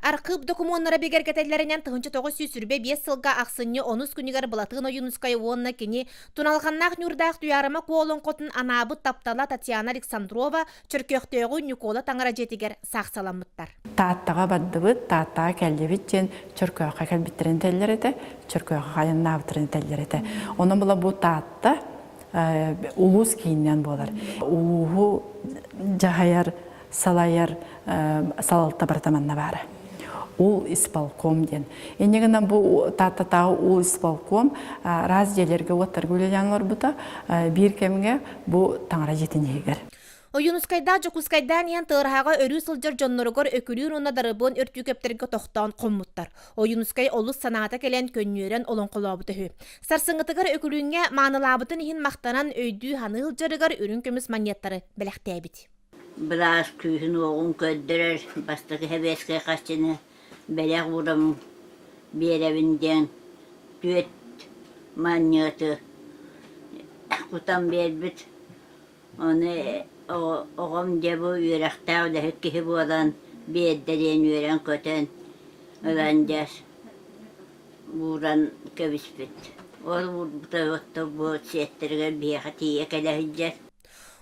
Архыып докумуоннара бигэргэтэллэринэн 1925 сылга ахсынньы онус күнүгэр Былатыан Ойуунускай уонна кини Туналҕаннаах ньуурдаах Туйаарыма Куо олоҥхотун анаабыт таптала Татьяна Александрова Чөркөөхтөөҕү Ньукуола таҥара дьиэтигэр саахсаламмыттар. Тааттаҕа бардыбыт, Тааттаҕа кэллибит диэн Чөркөөххө кэлбиттэрин этэллэр этэ, Чөркөөххө айаннаабыттарын этэллэр этэ. Онон була бу Таатта улуус киининэн буолар. Улууһу дьаһайар салайар салалта барыта манна баара. Ул исполком диэн. Инньэ гынан бу Тааттатааҕы ул исполком араас дьиэлэргэ уоттарга үлэлээн олорбута. Биир кэмҥэ бу таҥара дьиэтин иһигэр. Ойуунускайдаах Дьокуускайдаан иһэн Тыараһаҕа өрүү сылдьар дьонноругар Өкүлүүн уонна Дарыбыан Өртүүкэптэргэ тохтоон хоммуттар. Ойуунускай олус санаата кэлэн көнньүөрэн олоҥхолообута үһү. Сарсыҥҥытыгар Өкүлүүҥҥэ маанылаабытын иһин махтанан өйдүү-саныы сылдьарыгар үрүҥ көмүс манньыаттары бэлэхтээбит. Былаас күүһүн-уоҕун көрдөрөр бастакы сэбиэскэй харчыны бэлэх ууран биэрэбин диэн түөрт манньыаты кутан биэрбит. Ону оҕом дьэ бу үөрэхтээх үлэһит киһи буолан биэрдэ диэн үөрэн-көтөн ылан дьэ ууран кэбиспит. Ол уурбута оттон бу сиэттэригэр биһиэхэ тиийэ кэлэ сылдьар.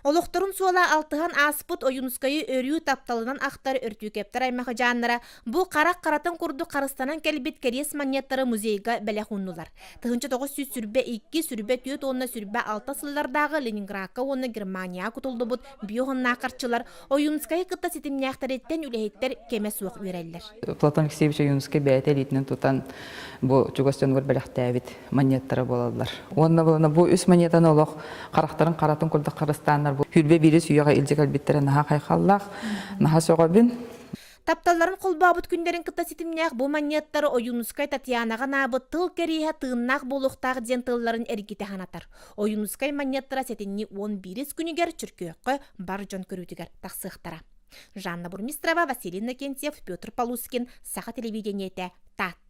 Олохторун суола алтыһан ааспыт Ойуунускайы өрүү тапталынан ахтар Өртүүкэптэр аймахыдьааннара бу харах харатын курдук харыстанан кэлбит кэриэс манньыаттары музейга бэлэх ууннулар. 1922, 24 уонна 26 сыллардааҕы Ленинградка уонна Германияҕа кутуллубут биоһоннаах харчылар Ойуунускайы кытта ситимнээхтэриттэн үлэһиттэр кэмэ суох үөрэллэр. Платон Алексеевич Ойуунускай бэйэтэ илиитинэн тутан бу чугас дьонугар бэлэхтээбит манньыаттара буолаллар. Уонна буолана бу үс манньыатаны олох харахтарын харатын курдук харыстааннар бу хүрбэ биирис үйэҕэ илдьэ кэлбиттэрэ наһаа хайхаллаах, наһаа сөҕөбүн. Тапталларын холбообут күннэрин кытта ситимнээх бу манньыаттары Ойуунускай Татьянаҕа анаабыт тыл кэриэһэ тыыннаах буолуохтаах диэн тылларын эргитэ санатар. Ойуунускай манньыаттара сэтинньи уон биирис күнүгэр Чөркөөххө бар дьон көрүүтүгэр тахсыахтара. Жанна Бурмистрова, Василий Иннокентьев, Петр Полускин, Саха телевидениетэ, Таатта.